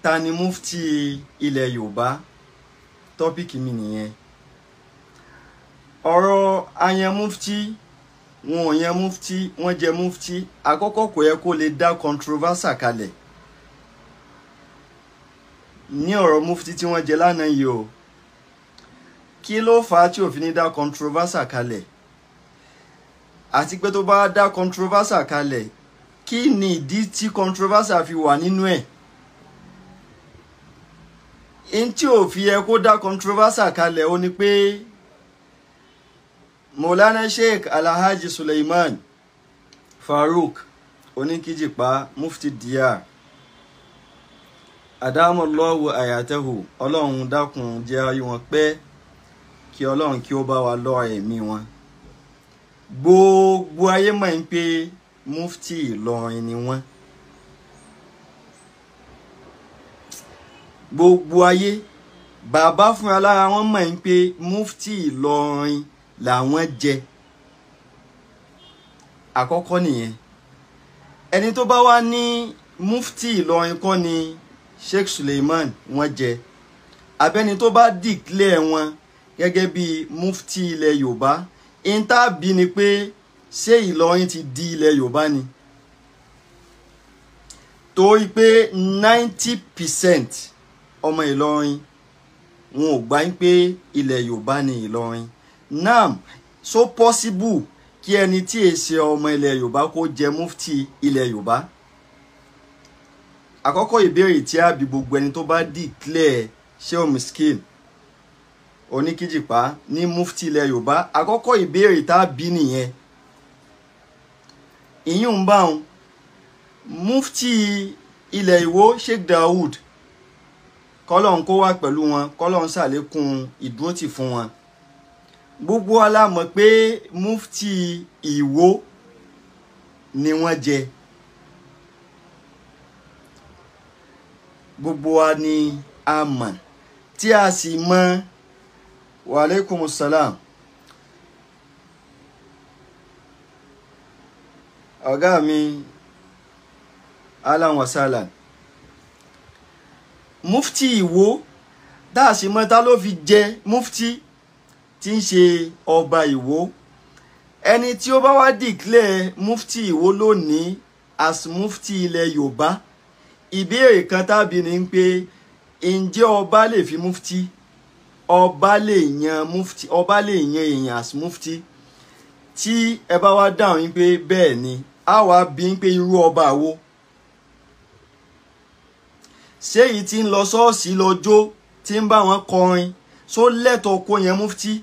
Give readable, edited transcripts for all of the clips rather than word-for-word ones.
ta ni mufti ilẹ̀ Yorùbá? Tọ́pìkì mi nìyẹn. Ọ̀rọ̀ ayan mufti, wọn ò yan mufti, wọ́n jẹ mufti. Àkọ́kọ́ kò yẹ kó lè dá controversy kalẹ̀ ní ọ̀rọ̀ mufti tí wọ́n jẹ lánàá yìí o. Kí ló fà á tí ò fi ní dá controversy kalẹ̀? Àti pé tó bá dá controversy kalẹ̀, kí ni ìdí tí controversy fi wà nínú ẹ̀? N tí ò fi yẹ kó dá controversy kalẹ̀ ó ní pé Maulana Sheikh Alhaji Suleiman Farouk Oníkíjìpá Mufti Diyar Adamallahu ayatahu, Ọlọ́run dákun jẹ́ ayé wọn pẹ́, kí Ọlọ́run kí ó bá wa lọ ẹ̀mí wọn. Gbogbo ayé mọ̀ ń pé Mufti Ìlọrin ni wọ́n. Gbogbo ayé bàbá fúnra lára wọn mọ̀ ń pé Mufti Ìlọrin làwọn jẹ. Àkọ́kọ́ nìyẹn. Ẹni tó bá wá ní Mufti Ìlọrin kọ́ ni Sheikh Suleiman wọ́n jẹ, abẹ́ni tó bá declare wọn gẹ́gẹ́ bí Mufti ilẹ̀ Yorùbá, ìntàbí ni pé ṣé Ìlọrin ti di ilẹ̀ Yorùbá ni? Torí pé 90% ọmọ Ìlọrin wọn ò gbà ń pé ilẹ̀ Yorùbá ni Ìlọrin. Nam, so possible kí ẹni tí è ṣe ọmọ ilẹ̀ Yorùbá kó jẹ Mufti ilẹ̀ Yorùbá? Àkọ́kọ́ ìbéèrè tí a bi gbogbo ẹni tó bá declare Sheikh Miskin Oníkíjìpá ní Mufti ilẹ̀ Yorùbá, àkọ́kọ́ ìbéèrè tá a bi nìyẹn. Ìyún ń bá wọn Mufti ilẹ̀ Ìwó Sheikh Daoud, kọ́lọ́n kó wà pẹ̀lú wọn, kọ́lọ́n ṣàlékún ìdúrótì fún wọn. Gbogbo wa la mọ̀ pé Mufti Ìwó ni wọ́n jẹ. Gbogbo wa ni a mọ̀ tí a sì mọ̀. Wa alaikumus salam. Ọ̀gá mi, alan wa salan. Mufti Ìwó tá a sì mọ̀ ta ló fi jẹ Mufti tí ń ṣe ọba Ìwó. Ẹni tí ó bá wá declare Mufti Ìwó lónìí as Mufti ilẹ̀ Yorùbá, ìbéèrè kan tàbí ni pé ǹjẹ́ ọba lè fi Mufti, ọba lè yan Mufti, ọba lè yan èèyàn as Mufti? Tí ẹ bá wá dáhùn yín pé bẹ́ẹ̀ ni, á wá bí ń pé irú ọba wo? Ṣé èyí tí ń lọ ṣọ́ọ̀ṣì lọ́jọ́ tí ń bá wọn kọrin só lẹ́tọ̀ọ́ kó yan Mufti?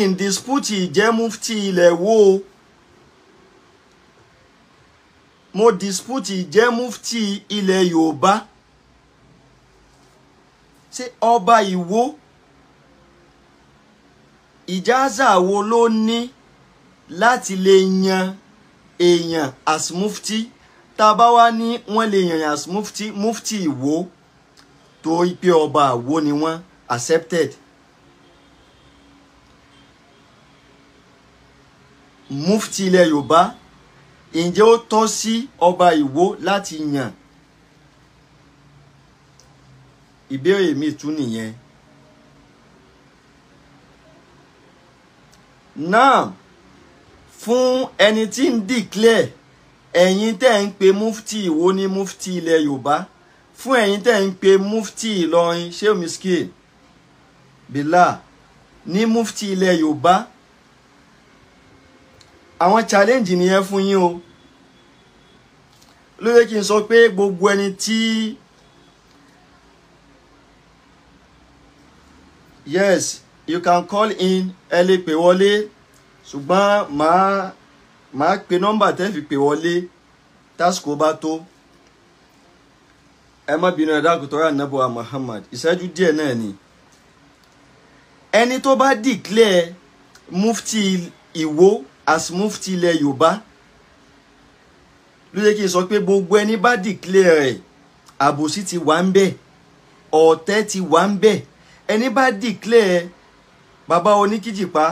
In dispute ìjẹ́ Mufti ilẹ̀ wo? Mo dispute ìjẹ́ Mufti ilẹ̀ Yorùbá. Ṣé ọba Ìwó ìjáza wo ló ní láti lè yan èèyàn as Mufti? Tá a bá wá ní wọ́n lè yan as Mufti, Mufti Ìwó torí pé ọba Ìwó ni wọ́n accepted. Mufti ilẹ̀ Yorùbá, ǹjẹ́ ó tọ́ sí ọba Ìwó láti yàn? Ìbéèrè mi tún nìyẹn. Náà fún ẹni tí ń declare, ẹ̀yin tẹ́ ń pe Mufti Ìwó ní Mufti ilẹ̀ Yorùbá, fún ẹ̀yin tẹ́ ń pe Mufti Ìlọrin Sheikh Miskin Billah ní Mufti ilẹ̀ Yorùbá, àwọn challenge nìyẹn fún yín o. Ló yẹ kí n sọ pé gbogbo ẹni tí yes, you can call in, ẹ lè pè wọlé, ṣùgbọ́n màá pe nọ́mbà tẹ́ fi pè wọlé tásìkò bá tó. Ẹ má bínú, ẹ dákun torí Ànábì wa Muhammad, ìṣẹ́jú díẹ̀ náà ni. Ẹni tó bá declare Mufti Ìwó as Mufti ilẹ̀ Yorùbá, ló yẹ kí n sọ pé gbogbo ẹni bá declare rẹ̀, àbòsí ti wà ń bẹ̀, ọ̀tẹ̀ ti wà ń bẹ̀. Ẹni bá declare bàbá Oníkíjìpá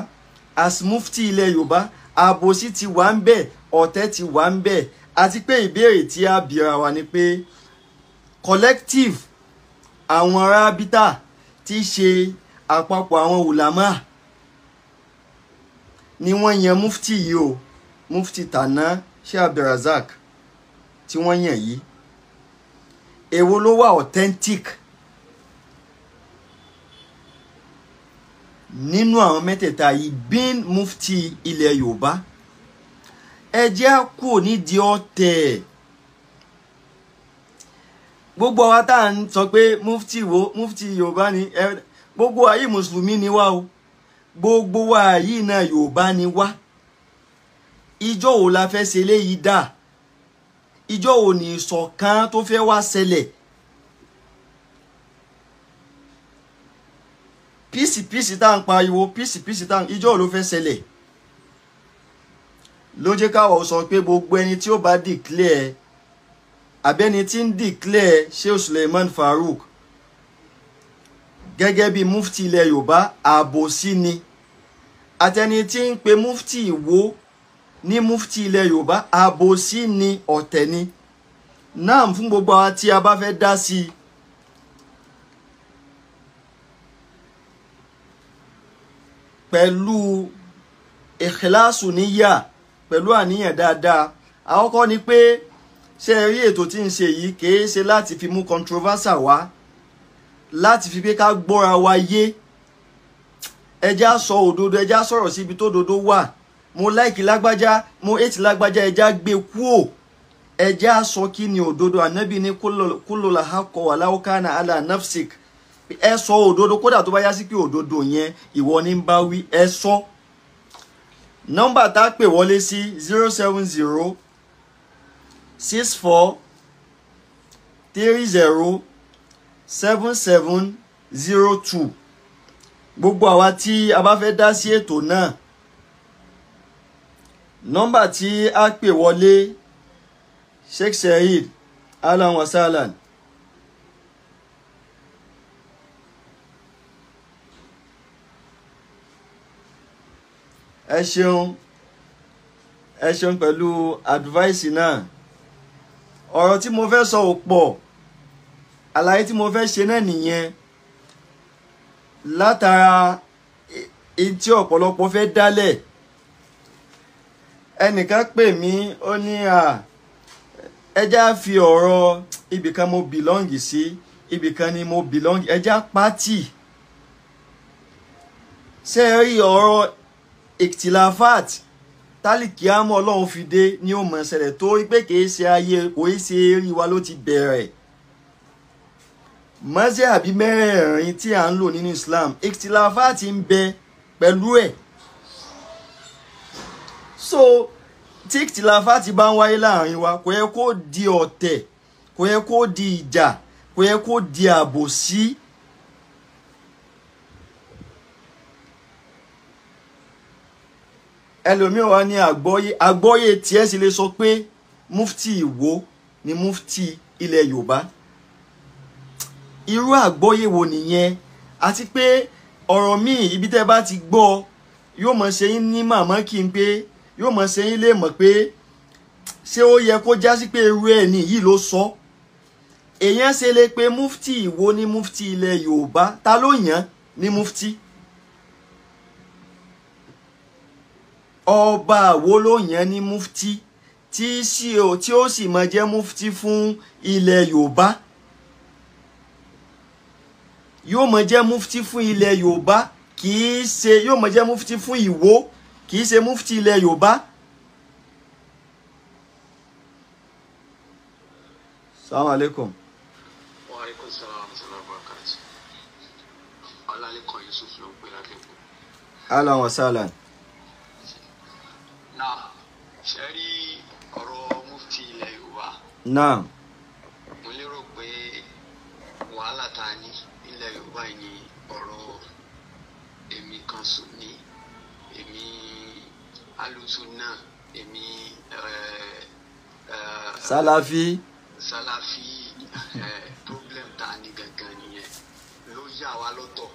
as Mufti ilẹ̀ Yorùbá, àbòsí ti wà ń bẹ̀, Ọ̀tẹ̀ ti wà ń bẹ̀. Àti pé ìbéèrè tí a bìíra wa ni pé collective àwọn rábítà tí ṣe àpapọ̀ àwọn ulama ni wọ́n yan mufti yìí o, mufti tàná Sheikh Abdulrazak tí wọ́n yàn yìí, èwo ló wà authentic nínú àwọn mẹ́tẹ̀ẹ̀ta yìí being mufti ilẹ̀ Yorùbá? Ẹ jẹ́ kú nídìí ọ̀tẹ̀. Gbogbo àwa tá à ń sọ pé mufti wo mufti Yorùbá ni, gbogbo ayé mùsùlùmí ni wá o, gbogbo wa yìí náà Yorùbá ni wá. Ìjọ wo la fẹ́ ṣe léyìí dà? Ìjọ wo ni ìṣọ̀kan tó fẹ́ wá ṣẹlẹ̀? Píìsì tá à ń pariwo, píìsì tá à ń, ìjọ wo ló fẹ́ ṣẹlẹ̀? Ló jẹ́ káwọ̀ sọ pé gbogbo ẹni tí ó bá declare abẹ́ni tí ń declare Sheikh Suleiman Farouk gẹ́gẹ́ bí mufti ilẹ̀ Yorùbá, àbòsí ni. Àtẹni tí ń pe mufti Ìwó ní mufti ilẹ̀ Yorùbá, àbòsí ni, ọ̀tẹ̀ ni. Náà fún gbogbo àwa tí a bá fẹ́ dá sí i, pẹ̀lú ìkìláàsù níyà, pẹ̀lú àníyàn dáadáa. Àkọ́kọ́ ni pé ṣé ẹ rí ètò tí ń ṣe yìí kìí ṣe láti fi mú controversy wá, láti fi pé ká gbọ́ra wa yé. Ẹjá sọ òdodo, ẹjá sọ̀rọ̀ síbi tó dodo wà. Mo láìkì lágbájá, mo ètì lágbájá, ẹjá gbé kúò. Ẹjá sọ kí ni òdodo. Ànábì ní kullu haqqo walau kana ala nafsik. Ẹ sọ òdodo, kódà tó bá yá sí pé òdodo yẹn ìwọ ní ń bá wí, ẹ sọ. Nọ́mbà tá a pè wọlé sí 070 64 30 77 02. Gbogbo àwa tí a bá fẹ́ dá sí ètò náà, nọ́mbà tí a pè wọlé. Sheikh Saheed, ahlan wa sahlan. Ẹ ṣeun, ẹ ṣeun pẹ̀lú advice náà. Ọ̀rọ̀ tí mo fẹ́ sọ ò pọ̀, àlàyé tí mo fẹ́ ṣe náà nìyẹn. Látara tí ọ̀pọ̀lọpọ̀ fẹ́ dálẹ̀, ẹnìkan pè mí, ó ní à ẹ já fi ọ̀rọ̀ ibìkan mo belong sí, ibìkan ni mo belong, ẹ já pátì. Ṣé ẹ rí ọ̀rọ̀ ìtìláfàt tálíkì àmọ́ Ọlọ́run fi dé ní ó mọ̀ ṣẹlẹ̀, tó pé kìí ṣe ayé, kò í ṣe eré wa ló ti bẹ̀rẹ̀. Mọ́sẹ̀ àbí mẹ́rẹ̀ẹ̀rin tí à ń lò nínú Islam, ìtìláfàt ń bẹ pẹ̀lú ẹ̀. So tí ìtìláfàt bá ń wáyé láàrin wa, kò yẹ kó di ọ̀tẹ̀, kò yẹ kó di ìjà, kò yẹ kó di àbòsí. Ẹlòmíràn wá ní àgbọ́yé tiẹ̀ sì lè sọ pé mufti Ìwó ni mufti ilẹ̀ Yorùbá. Irú àgbọ́yé wo nìyẹn? Àti pé ọ̀rọ̀ míì ibi tẹ́ bá ti gbọ́ yóò mọ̀ ṣe yín ní màmá kí n pé, yóò mọ̀ ṣe yín lè mọ̀ pé ṣé ó yẹ kó já sí pé irú ẹ̀ ní yìí ló sọ. Èèyàn ṣe lè pe mufti Ìwó ní mufti ilẹ̀ Yorùbá? Ta ló yàn ní mufti? Ọba wo ló yàn ní mufti tí ó sì máa jẹ́ mufti fún ilẹ̀ Yorùbá? Yóò máa jẹ́ mufti fún ilẹ̀ Yorùbá, kìí ṣe yóò máa jẹ́ mufti fún Ìwó, kìí ṣe mufti ilẹ̀ Yorùbá. Salaam alaikum. Wa alaikum salaam wa rahmatullahi wa barakatuh. Ọlálékan Yusuf ló ń pè láti Èkó. Ahlan wa sahlan. Náà ṣe rí ọ̀rọ̀ mufti ilẹ̀ Yorùbá. Náà mo lérò pé wàhálà tá a ní ilẹ̀ Yorùbá yìí ni ọ̀rọ̀ èmi kan Sunni, èmi alùsùnà, èmi Sálàfí. Sálàfí. Problem tá a ní gangan nìyẹn ló yà wá lọ́tọ̀.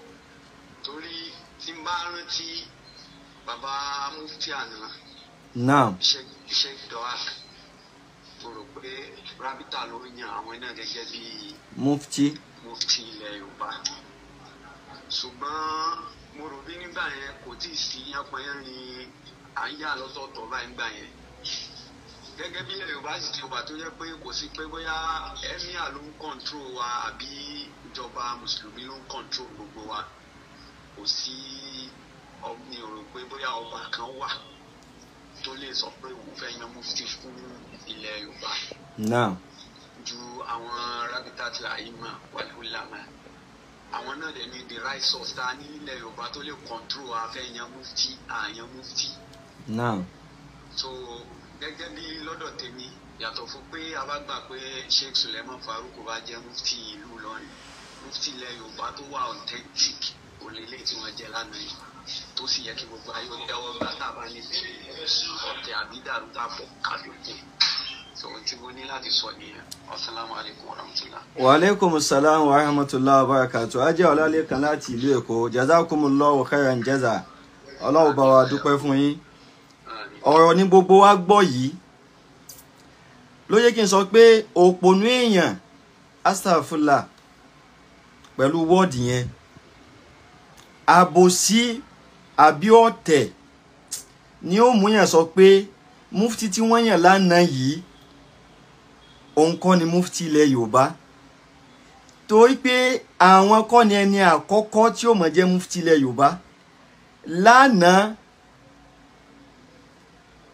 Torí tí n bá rántí bàbá mufti àná, Naam. Sheikh Doak, mo rò pé Rabita ló yan àwọn náà gẹ́gẹ́ bí mufti ilẹ̀ Yorùbá. Ṣùgbọ́n mo rò bí nígbà yẹn kò tí ì sí yánpọnyánrin à ń yà lọ́tọ̀ọ̀tọ̀ báyìí nígbà yẹn. Gẹ́gẹ́ bí ilẹ̀ Yorùbá sì ti wà tó yẹ pé kò sí pé bóyá emir ló ń kọ̀ǹtró wa àbí ìjọba mùsùlùmí ló ń kọ̀ǹtró gbogbo wa. Kò sí, mi ò rò pé bóyá ọba kan wà tó lè sọ pé òun fẹ́ yan mufti fún ilẹ̀ Yorùbá. Naam. Ju àwọn Rabitatul Aima wal Ulama, àwọn náà dẹ̀ ní the right source tá a ní ilẹ̀ Yorùbá tó lè kọ̀ǹtró a fẹ́ yan mufti, àyàn mufti. Naam. So gẹ́gẹ́ bí lọ́dọ̀ tèmi, yàtọ̀ fún pé a bá gbà pé Sheikh Suleiman Farouk bá jẹ́ mufti ìlú Ìlọrin, mufti ilẹ̀ Yorùbá tó wà authentic òlélẹ̀ tí wọ́n jẹ lánàá yìí, tó sì yẹ kí gbogbo ayé ó tẹ́wọ́ gbà tá a bá ní bí ọ̀tẹ̀ àbí dàrúdàpọ̀ kábíyèsí. So ohun tí mo ní láti sọ nìyẹn. Assalamu alaikum warahmatullah. Wa alaikum salam wa rahmatullahi wa barakatuh. Ajé Ọlálékan láti ìlú Èkó, jazakumullahu khairan jaza. Ọlọ́run bá wa dúpẹ́ fún yín. Ọ̀rọ̀ ní gbogbo wa gbọ́ yìí ló yẹ kí n sọ pé òpònú èèyàn, astagfirullah, pẹ̀lú wọ́ọ̀dì yẹn, àbòsí àbí ọ̀tẹ̀ ni ó mú yàn sọ pé mufti tí wọ́n yàn lánàá yìí òun kọ́ ni mufti ilẹ̀ Yorùbá, torí pé àwọn kọ́ ni ẹni àkọ́kọ́ tí ó mọ̀ jẹ́ mufti ilẹ̀ Yorùbá. Lánàá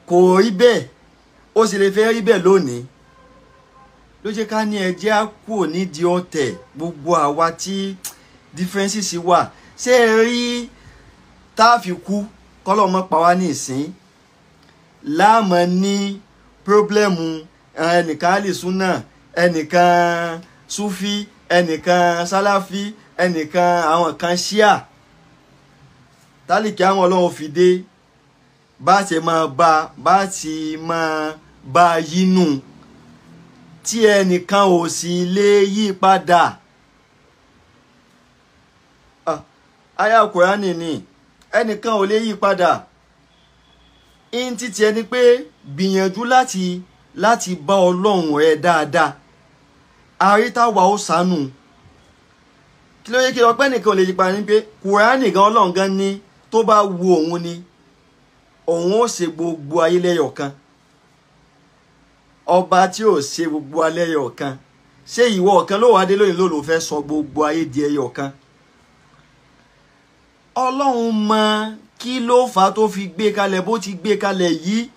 kò rí bẹ́ẹ̀, ó sì lè fẹ́ rí bẹ́ẹ̀ lónìí. Ló jẹ́ ká ní ẹjẹ́ á kúrò nídìí ọ̀tẹ̀ gbogbo àwa tí differences wà. Ṣé ẹ rí tá a fi kú kọ́lọ́mọ pa wá ní ìsín láàmú ní pírọ́blẹ́mù, ẹnìkan alìsúnà, ẹnìkan súfí, ẹnìkan sálàfí, ẹnìkan àwọn kan ṣíà, tálíkì àwọn ọlọ́run fi dé bá ti máa bá ti máa bá yínú tí ẹnìkan ò sì lè yí padà. Aya Kùránì ni ẹnìkan ò lè yí padà. In títí ẹni pé gbìyànjú láti bá ọlọ́run rẹ dáadáa, àrítàwà ó sànù. Kí ló yẹ kí ọpẹ́ nìkan ò lè yí padà ní pé Kùránì gan ọlọ́run gan ní tó bá wu òun ni òun ó ṣe gbogbo ayé lẹ́yọ̀ kan. Ọba tí ò ṣe gbogbo ayé lẹ́yọ̀ kan, ṣé ìwọ ọ̀kan ló wàá dé lónìí ló ló fẹ́ sọ gbogbo ayé di ẹyọ kan? Ọlọ́run mọ kí ló fà á tó fi gbé kalẹ̀ bó ti gbé kalẹ̀ yìí,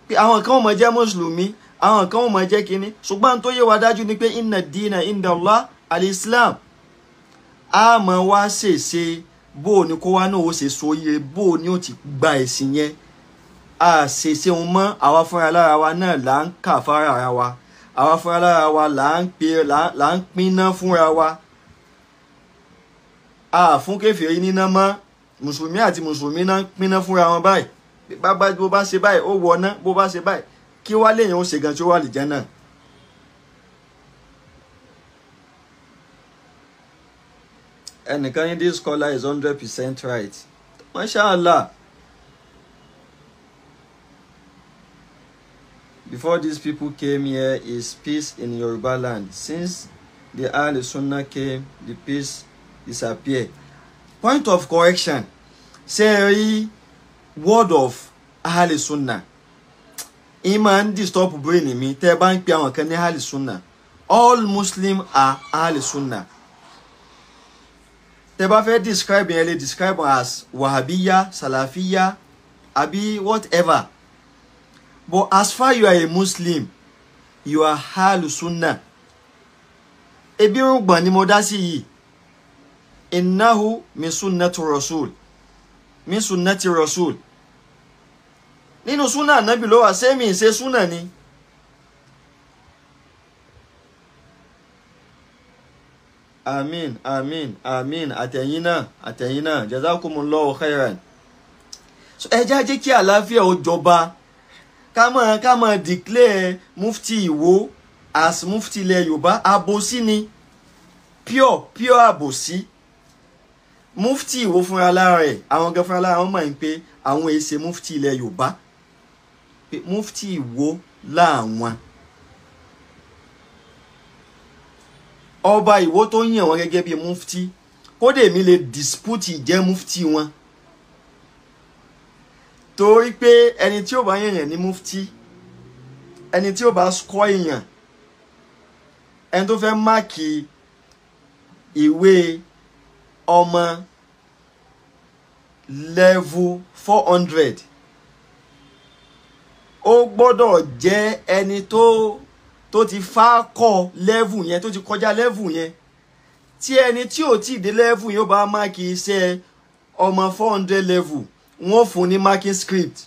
pé àwọn kan ò mọ̀ jẹ́ mùsùlùmí, àwọn kan ò mọ̀ jẹ́ kínní, ṣùgbọ́n tó yé wa dájú ni pé inna dina inda Allah al-Islam. A mọ̀ wá ṣèṣe bó o ní kó wá náà ó ṣe sóyè, bó o ní ó ti gba ẹ̀sìn yẹn. A ṣèṣe òun mọ́, àwa fúnra lára wa náà là ń kà fara ara wa, àwa fúnra lára wa là ń pinná fúnra wa. A fún kèfèrí níná mọ́, mùsùlùmí àti mùsùlùmí náà ń pinná fúnra wọn báyìí. Bàbá bó bá ṣe báyìí ó wọná, bó bá ṣe báyìí kí wá léèyàn ó ṣe gan tí ó wà lìjẹ́ náà. Ẹnìkan ní this scholar is 100% right. Mashallah. Before these people came here is peace in Yoruba land. Since the Ahl Sunnah came, the peace disappeared. Point of correction. Ṣé rí word of Ahl Sunnah, ìmọ̀ ń disturb brain mi tẹ́ bá ń pe àwọn kan ní Ahl Sunnah. All Muslims are Ahl Sunnah. Tẹ́ bá fẹ́ describe yẹn lè describe as Wahhabiyya, Salafiyya, àbí whatever. But as far you are a Muslim, you are Ahl Sunnah. Ebi rúgbọ̀n ni mo dá sí yìí. Innahu min sunnati rasul. Min sunnati rasul. Nínú súnà Ànábì ló wà, ṣé mi ṣe súnà ni? Amin, amin, amin. Àtẹ̀yìn náà, àtẹ̀yìn náà. Jazakumullahu khairan. So, ẹ jẹ́ kí àlàáfíà ó jọba. Ká máa declare mufti Ìwó as mufti ilẹ̀ Yorùbá, àbòsí ni. Pure àbòsí. Mufti Ìwó fúnra lára rẹ̀, àwọn gan fúnra lára wọn mọ̀ ní pé àwọn èsè mufti ilẹ̀ Yorùbá, pé mufti Ìwó láwọn. Ọba Ìwó tó yàn wọ́n gẹ́gẹ́ bí mufti, kódà èmi lè dispute ìjẹ́ mufti wọn, torí pé ẹni tí ó bá yàn ní mufti, ẹni tí ó bá score èèyàn, ẹni tó fẹ́ máàkì ìwé ọmọ level 400, ó gbọ́dọ̀ jẹ́ ẹni tó ti fá kọ́ level yẹn, tó ti kọjá level yẹn. Tí ẹni tí ò tí ì dé level yẹn ó bá máàkì iṣẹ́ ọmọ 400 level, wọ́n fún ní marking script.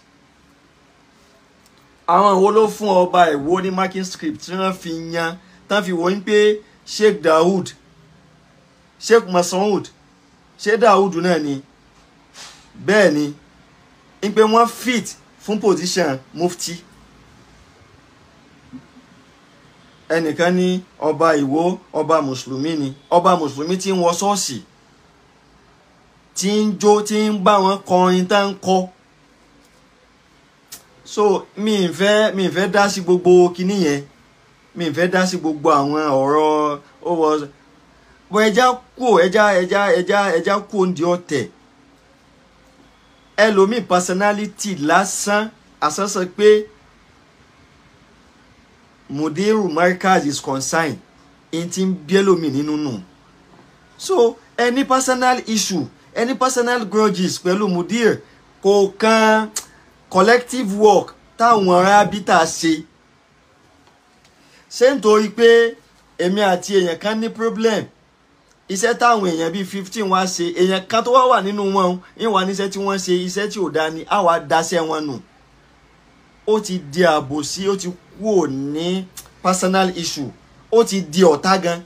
Àwọn wo ló fún ọba Ìwó ní marking script tí wọ́n fi yan, tán fi wọ́n pé Sheikh Daoud, Sheikh Masoud, Sheikh Daoud náà ni, bẹ́ẹ̀ ni, ń pé wọ́n fit fún position mufti. Ẹnìkan ní ọba Ìwó ọba mùsùlùmí ni, ọba mùsùlùmí tí ń wọ ṣọ́ọ̀ṣì, tí ń jó, tí ń bá wọn kọrin tá ń kọ. So mi ì fẹ́ dá sí gbogbo kinní yẹn, mi ì fẹ́ dá sí gbogbo àwọn ọ̀rọ̀ ó wọ bọ. Ẹja kú, ẹja ẹja ẹja ẹja kú òǹdí ọ̀tẹ̀. Ẹlòmíì personality lásán àsánsọ pé Mudiru Markaz is concerned in ti ń bí ẹlòmíì nínú nù. So any personal issue, any personal grudges pẹ̀lú Mudir kò kan collective work táwọn arábítà ṣe. Ṣé nítorí pé èmi àti èèyàn kan ní problem, iṣẹ́ táwọn èèyàn bíi 15 wá ṣe, èèyàn kan tó wá wà nínú wọn ń wà níṣẹ́ tí wọ́n ṣe, iṣẹ́ tí ò dáa ni, á wàá daṣẹ́ wọn nù. Ó ti di àbòsí, ó ti kúrò ní personal issue, ó ti di ọ̀tá gan.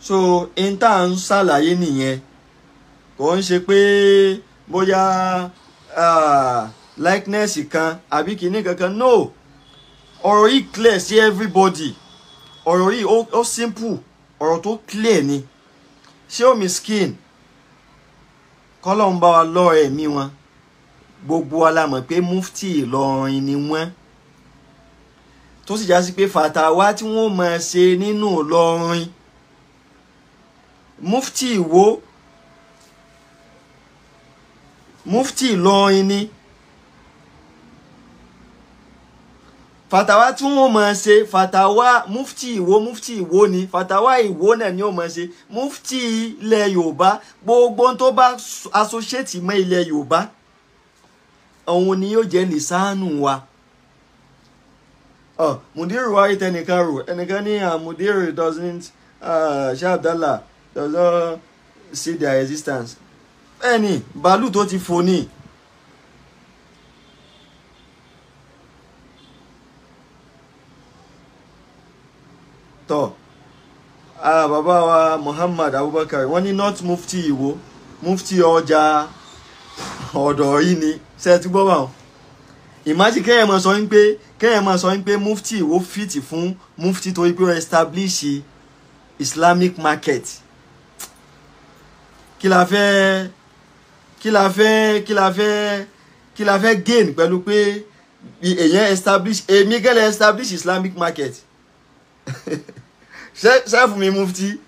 So n tá à ń ṣàlàyé nìyẹn, kò ń ṣe pé bóyá likeness kan àbí kìíní kankan, no. Ọ̀rọ̀ yìí clear sí everybody, ọ̀rọ̀ yìí ó simple, ọ̀rọ̀ tó clear ni. Ṣé omi skin kọ́lọ́ ń bá wa lọ́ ẹ̀mí wọn, gbogbo wa la mọ̀ pé mufti Ìlọrin ni wọ́n, tó sì já sí pé fàtàwá tí wọ́n máa ṣe nínú Ìlọrin, mufti Ìwó, mufti Ìlọrin ni. Fàtàwá tí wọ́n máa ṣe, fàtàwá mufti Ìwó, mufti Ìwó ni, fàtàwá Ìwó náà ni ó máa ṣe. Mufti ilẹ̀ Yorùbá, gbogbo tó bá associate mọ́ ilẹ̀ Yorùbá, òun ni yóò jẹ́ lìsánù wa. Mudiru wa rí tẹnìkan rò, ẹnìkan ní Mudiru doesn't, Sheikh Abdallah does not see their existence. Bẹ́ẹ̀ni, bàálù tó ti fò ní. Tọ́, bàbá wa Muhammad Abubakar, wọ́n ní not mufti Ìwó, mufti ọjà ọ̀dọ̀ yìí ni. Ṣé ẹ ti gbọ́ báwọn? Imagine kéèyàn máa sọ wípé, kéèyàn máa sọ wípé mufti Ìwó fìtì fún mufti torí pé ó establish Islamic market. Kí la fẹ́, kí la fẹ́, kí la fẹ́, kí la fẹ́ gain pẹ̀lú pé èèyàn establish, èmi gẹ́lẹ́ establish Islamic market. Ṣé fún mi mufti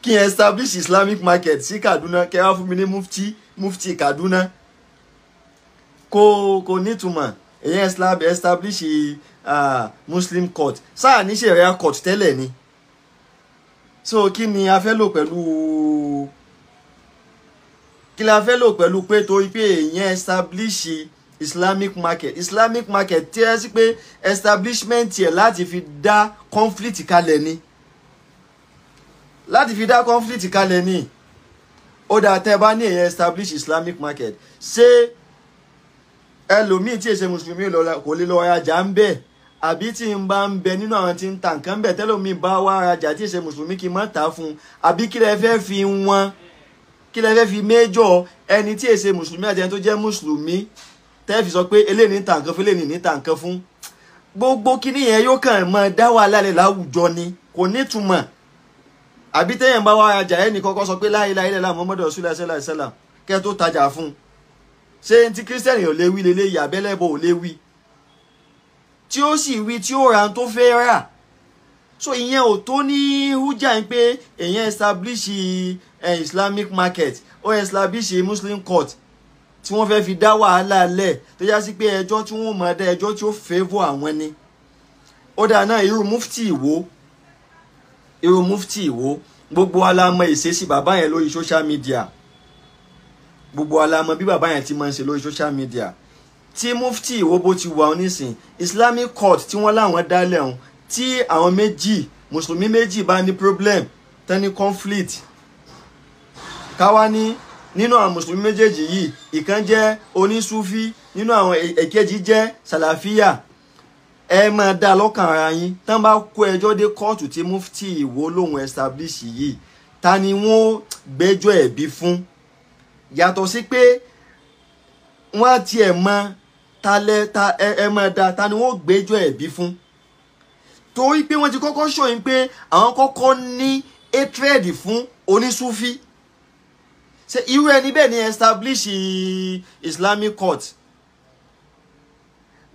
kí n establish Islamic market sí Kaduna, kẹ́ wá fún mi ní mufti, mufti Kaduna, kò nítumọ̀. Èyàn establish Muslim court, sáà ní Sharia court tẹ́lẹ̀ ni. So kí ni a fẹ́ lò pẹ̀lú, kí la fẹ́ lò pẹ̀lú pé torí pé èyàn establish Islamic market, Islamic market tí ẹ sí pé establishment yẹ láti fi dá conflict kalẹ̀ ni, láti fi dá conflict kalẹ̀ ni. Ó dáa tẹ́ bá ní èyàn establish Islamic market, ṣé ẹlòmíì tí èsè mùsùlùmí kò lè lọ rajà ń bẹ̀, àbí tí ń bá ń bẹ nínú àwọn tí ń ta nǹkan bẹ̀, tẹ́lòmíì bá wá rajà tí èsè mùsùlùmí kì í má ta fún un, àbí kí lẹ fẹ́ fi wọn, kí lẹ fẹ́ fi méjọ ẹni tí èsè mùsùlùmí àti ẹni tó jẹ́ mùsùlùmí, tẹ́ fi sọ pé eléyìí ní ta nǹkan fún, eléyìí ní ta nǹkan fún. Gbogbo kíní yẹn yóò kàn máa dá wàhálà lẹ̀ láwùjọ ni, kò nítumọ̀. Àbí téèyàn bá wá rajà ẹnì kọ́kọ́ sọ pé la ilaha illallah Muhammadu rasulullah sallallahu alaihi wasallam kẹ́ tó tajà fún un. Ṣé ti kírísítẹ́nì ò lè wí leléyìí, àbẹ́lẹ́bọ ò lè wí, tí ó sì wí tí ó ra tó fẹ́ rà. So ìyẹn ò tó ní hújà ń pé èyàn establish Islamic market, ó establish Muslim court tí wọ́n fẹ́ fi dá wàhálà lẹ̀, tó yá sí pé ẹjọ́ tí wọ́n máa dá ẹjọ́ tí ó favour àwọn ni. Ó dáa náà, irú mufti Ìwó, irú mufti Ìwó, gbogbo wa la mọ̀ ìṣesí bàbá yẹn lórí social media. Gbogbo wa la mọ̀ bí bàbá yẹn ti máa ń ṣe lórí social media. Tí mufti Ìwó bó ti wà onísìn, Islamic court tí wọ́n láwọn dálẹ̀ ọ̀hún, tí àwọn méjì mùsùlùmí méjì bá ní problem, tán ní conflict, káwá ní nínú àwọn mùsùlùmí méjèèjì yìí, ìkan jẹ́ onísúfí, nínú àwọn èkejì jẹ́ sàlàfíà, ẹ máa dá lọ́kàn ara yín. Tán bá kó ẹjọ́ dé kóòtù tí mufti Ìwó lòun establish yìí, ta ni wọ́n gbẹ́jọ́ ẹ̀bi fún? Yàtọ̀ sí pé wọ́n á tiẹ̀ mọ talẹ́ ta ẹ máa dá, ta ni wọ́n gbẹ́jọ́ ẹ̀bi fún? Torí pé wọ́n ti kọ́kọ́ ṣòyìn pé àwọn kọ́kọ́ ní hatred fún onísúfí. Ṣé irú ẹni bẹ́ẹ̀ ni establish Islamic court?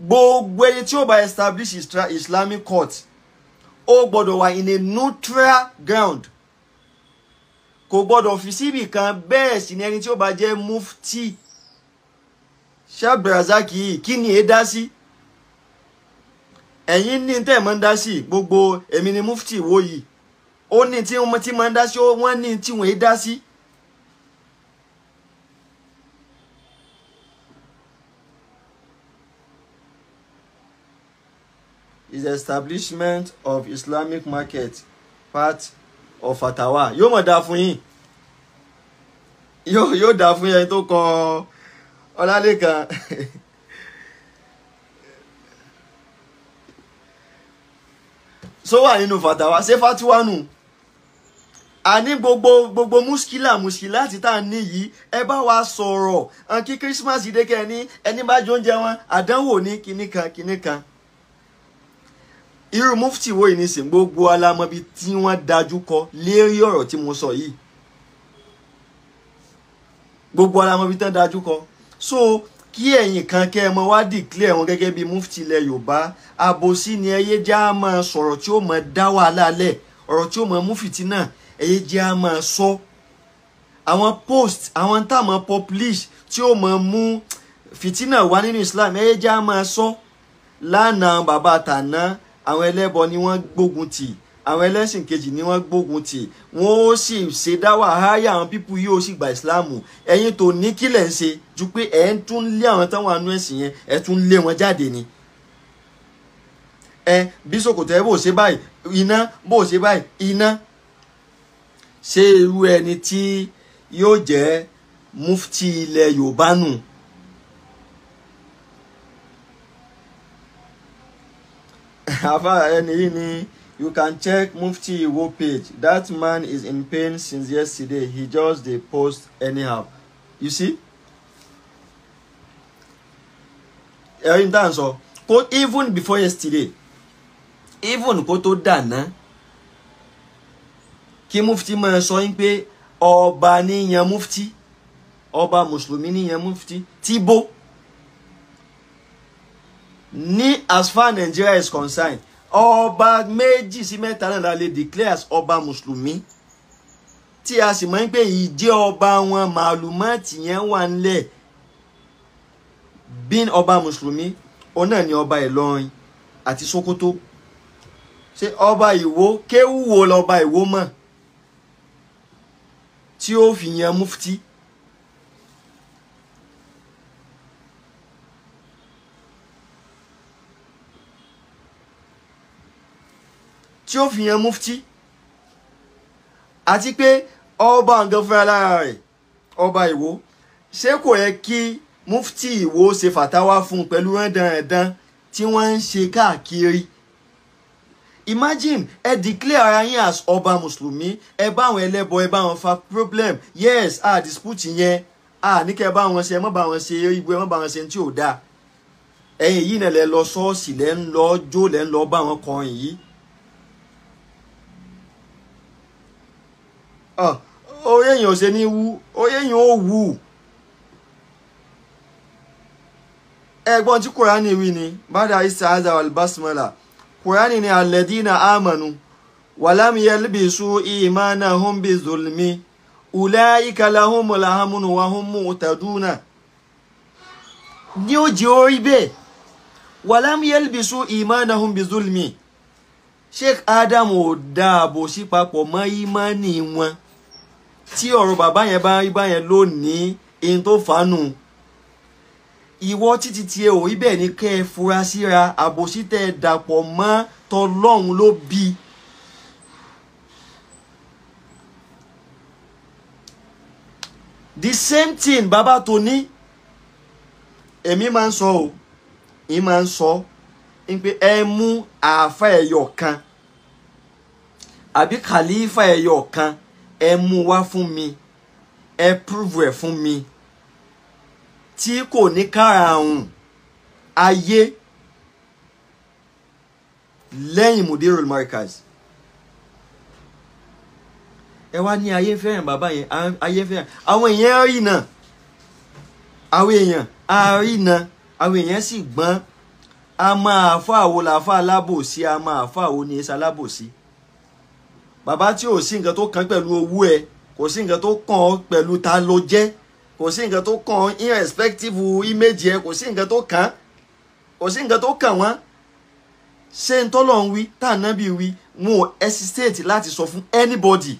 Gbogbo ẹni tí ó bá establish Islamic court, ó gbọ́dọ̀ wà in a neutral ground, kò gbọ́dọ̀ fi síbì kan. Bẹ́ẹ̀ sì ni ẹni tí ó bá jẹ́ mufti, Sheikh Abdulrazak yìí kí ni é dá sí? Ẹ̀yin ní tẹ́ ẹ̀ máa ń dá sí, gbogbo èmi ni mufti Ìwó yìí, ó ní tí wọ́n ti máa ń dá sí, wọ́n ní tí wọ́n é dá sí. Is the establishment of Islamic market part of fatawa? Yóò mọ̀ dáa fún yín, yóò dáa fún yín tó kọ Ọlálékan. So wà nínú fatawa, ṣé fatiwa nù? A ní gbogbo muskila tí tá à ń ní yìí, ẹ bá wa sọ̀rọ̀ kí Christmas dé kẹ́ ní ẹni bá jọ oúnjẹ wọn àdánwò ní kinní kan kinní kan. Irú mufti Ìwó yìí nísìn, gbogbo alamọbi tí wọ́n dájú kọ lérí ọ̀rọ̀ tí mo sọ yìí, gbogbo alamọbi tí wọ́n dájú kọ. So kí ẹ̀yin kan kẹ́ ẹ mọ wá declare wọn gẹ́gẹ́ bí mufti ilẹ̀ Yorùbá, àbòsí ni. Ẹ yé já máa sọ̀rọ̀ tí ó mọ dá wàhálà lẹ̀, ọ̀rọ̀ tí ó mọ mú fìtínà, ẹ yé já máa sọ. Àwọn post, àwọn tá a mọ publish tí ó mọ mú fìtínà wá nínú Islam, ẹ yé já máa sọ. Lánàá bàbá tàná, àwọn ẹlẹ́bọ ni wọ́n gbógun tì, àwọn ẹlẹ́sìn kejì ni wọ́n gbógun tì, wọ́n ó sì ṣe dá wàhálà, àwọn pípù yìí ó sì gba ìsìláàmù. Ẹ̀yin tó ní kílẹ̀ ń ṣe ju pé ẹ̀ ń tún lé àwọn táwọn anú ẹ̀sìn yẹn, ẹ̀ tún lé wọn jáde ni. Ẹ bí ṣòkòtò ẹ bò ṣe báyìí iná, bò ṣe báyìí iná. Ṣé irú ẹni tí yóò jẹ́ mufti ilẹ̀ Yorùbá nù? Afa ẹni yìí ni, you can check Mufti Iwo page. That man is in pain since yesterday. He just dey post anyhow. You see? Ẹ̀rí tá à ń sọ, kó even before yesterday, even kó tó dàná, kí mufti máa sọ yín pé ọba níyan mufti, ọba mùsùlùmí níyan mufti, tí bó ní as far Nigeria is concerned, ọba méjì sí mẹ́ta náà la lè declare as ọba mùsùlùmí, tí a sì mọ̀ ń pé ìjẹ́ ọba wọn màlúmọ́ọ̀tì yẹn wà ńlẹ̀. Bí ọba mùsùlùmí, òun náà ni ọba Ìlọrin àti Sókótó. Ṣé ọba Ìwó kéwú wo lọba Ìwó mọ̀ tí ó fi yan mufti? Tí ó fi yan mufti, àti pé ọba nǹkan fúnra lára rẹ̀, ọba Ìwó, ṣé kò yẹ kí mufti Ìwó ṣe fàtáwá fún un pẹ̀lú rándanrandan tí wọ́n ń ṣe káàkiri? Imagine ẹ declare ara yín as ọba mùsùlùmí, ẹ bá àwọn ẹlẹ́bọ, ẹ bá wọn fa problem. Yes, a dispute yẹn, a ní kẹ́ ẹ bá wọn ṣe, ẹ má bá wọn ṣe ibu, ẹ má bá wọn ṣe tí ò dáa. Ẹ̀yin yìí náà lẹ lọ ṣọ́ọ̀ṣì, lẹ ń lọ jó, lẹ ń lọ bá wọn kọrin yìí. Orí èèyàn ò ṣe ní wú, orí èèyàn ò wú. Ẹ̀gbọ́n tí Kùránì wí ni bada isti'aza wal basmala. Kùránì ni alladhina amanu walam yalbisu imanahum bizulmi ulaika lahumul amnu wa hum muhtaduna. Ní ó jẹ́ orí bẹ́ẹ̀, walam yalbisu imanahum bizulmi. Sheikh Adam ò dáàbò sí papọ̀ mọ́ ìmánì wọn. Tí ọ̀rọ̀ bàbá yẹn bá rí báyẹn lónìí, in tó fanu. Ìwọ títí tí ẹ ò rí bẹ́ẹ̀ ni kẹ́ ẹ fura síra, àbòsí tẹ́ ẹ dàpọ̀ mọ́ tọlọ́hun ló bí. The same thing bàbá tó ní, èmi máa ń sọ o, èmi máa ń sọ pé ẹ mú àáfà ẹyọ kan àbí kàlífà ẹyọ kan, ẹ mú wá fún mi, ẹ prove ẹ fún mi tí kò ní kárààrùn ayé lẹ́yìn Mudirul Markaz. Ẹ wá ní ayé fẹ́ràn bàbá yẹn, ayé fẹ́ràn àwọn èèyàn rí náà, àwọn èèyàn á rí náà, àwọn èèyàn sì gbọ́n. A máa fà wo làáfà alábòsí, a máa fà wo ní ẹsẹ alábòsí. Bàbá tí ò sí nǹkan tó kàn pẹ̀lú owó ẹ, kò sí nǹkan tó kàn ọ́ pẹ̀lú ta ló jẹ́, kò sí nǹkan tó kàn ọ́ irrespective image ẹ, kò sí nǹkan tó kàn, kò sí nǹkan tó kàn wọ́n. Ṣé n tọ́lọ̀ ń wí tá ànábì wí, wọn ò hesitate láti sọ fún anybody.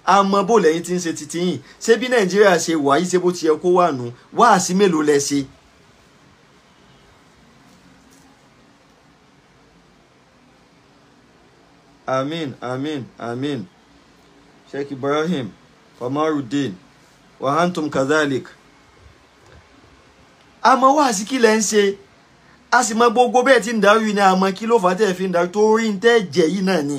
Àmọ́ bó lẹ́yìn tí ń ṣe titi yìí, ṣé bí Nàìjíríà ṣe wà yìí, ṣé bó ti yẹ kó wà nù, wáàsí mélòó lẹ ṣe? Amin, amin, amin. Sheikh Ibrahim, Kamaruddin, wa antum kadhalik. Àmọ́ wáàsí kí lẹ ń ṣe, a sì mọ gbogbo bẹ́ẹ̀ tí ń darí ni, àmọ́ kí ló fà á tẹ́ fi ń darí torí ń tẹ́ jẹ yìí náà ni.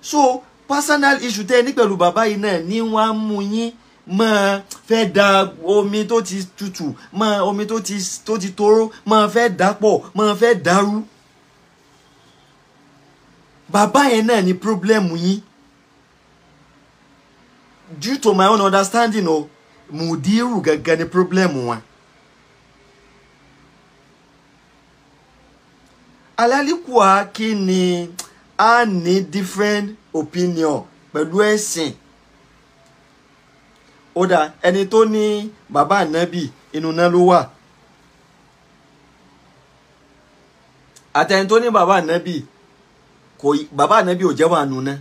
So personal issue tẹ́ ní pẹ̀lú bàbá yìí náà ni wọ́n á mú yín máa fẹ́ da omi tó ti tutù, máa omi tó ti toró, máa fẹ́ dàpọ̀, máa fẹ́ dàrú. Bàbá yẹn náà ni problem yín. Due to my own understanding o, Mudiru gangan ni problem wọn. Alálìkùá kí ni a ní different opinion pẹ̀lú ẹ̀sìn. Ó dà, ẹni tó ní bàbá ànábì inú náà ló wà, àtẹni tó ní bàbá ànábì kò, bàbá ànábì ò jẹ́ wà nù náà.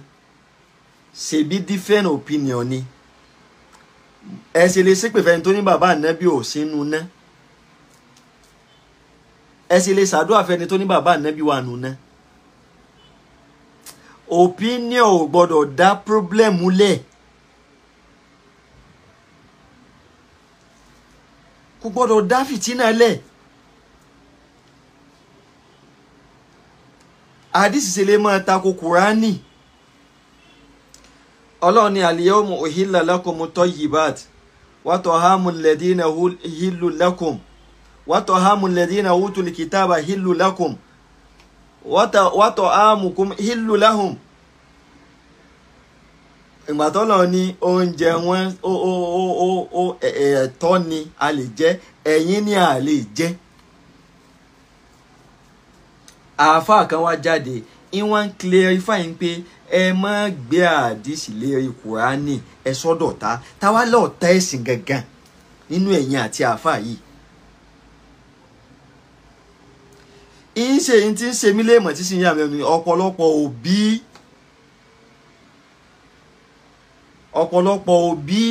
Ṣebí different opinion ni. Ẹ ṣe lè ṣépè fẹ́ni tó ní bàbá ànábì ò sínú náà, ẹ ṣe lè ṣàdúrà fẹ́ni tó ní bàbá ànábì wà nù náà. Opinion ò gbọ́dọ̀ dá problem lẹ̀, kò gbọ́dọ̀ dá fìtínà lẹ̀. Àdìsí ṣe lè máa tako Kùránì. Ọlọ́run ní al-yawma uhilla lakumu tayyibat wa ta'amul ladina hillu lakum wa ta'amul ladina utul kitaba hillu lakum wa ta'amukum hillu lahum. Ìgbà tọ́lọ̀ ní oúnjẹ wọn ó ẹ̀tọ́ ni a lè jẹ, ẹ̀yin ni a lè jẹ. Àáfàá kan wá jáde, ìwọ̀n clarify pé ẹ má gbé àdìsí lérí Kùránì, ẹ sọ́dọ̀ ta táwa lọ́ọ̀ ta ẹ̀sìn gangan nínú ẹ̀yin àti àáfàá yìí. Ìṣe yìí ti ń ṣe mí léèmọ̀ tí sì ń yà mí lẹ́nu, ọ̀pọ̀lọpọ̀ òbí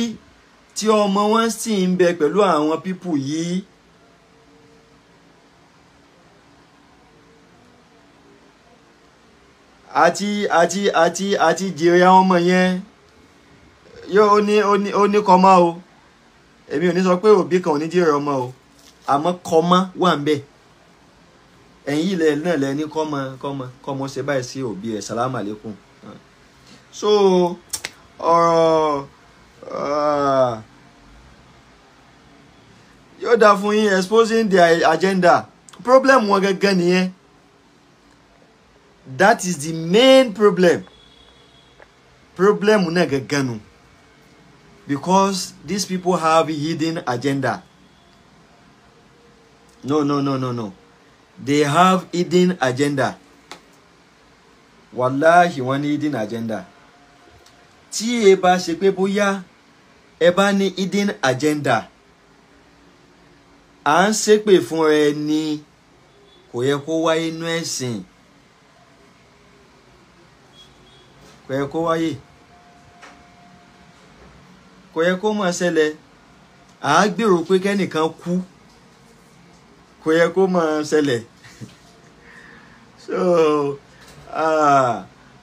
tí ọmọ wọn sì ń bẹ pẹ̀lú àwọn pípù yìí. Àti àti àti àti jèrè àwọn ọmọ yẹn yóò ó ní kọ́má o. Èmi ò ní sọ pé òbí kan ò ní jèrè ọmọ o, àmọ́ kọ́má wà ń bẹ. Ẹ̀yin ilẹ̀ náà lẹ ní kọ́mọ kọ́mọ kọ́mọ ṣe báyìí sí òbí ẹ̀, sàlámù àlékún. So ọ̀rọ̀ yóò dáa fún yín exposing their agenda. Problem wọn gangan nìyẹn. That is the main problem. Problem náà gangan nu, because these people have hidden agenda. No, no, no, no, no, they have hidden agenda. Wàláhì, wọ́n ní hidden agenda. Tí ẹ bá ṣe pé bóyá ẹ bá ní hidden agenda, à ń ṣépè fún ẹ ní kò yẹ kó wáyé inú ẹ̀sìn, kò yẹ kó wáyé, kò yẹ kó máa ṣẹlẹ̀. À á gbèrò pé kẹ́nìkan kú, kò yẹ kó máa ṣẹlẹ̀. So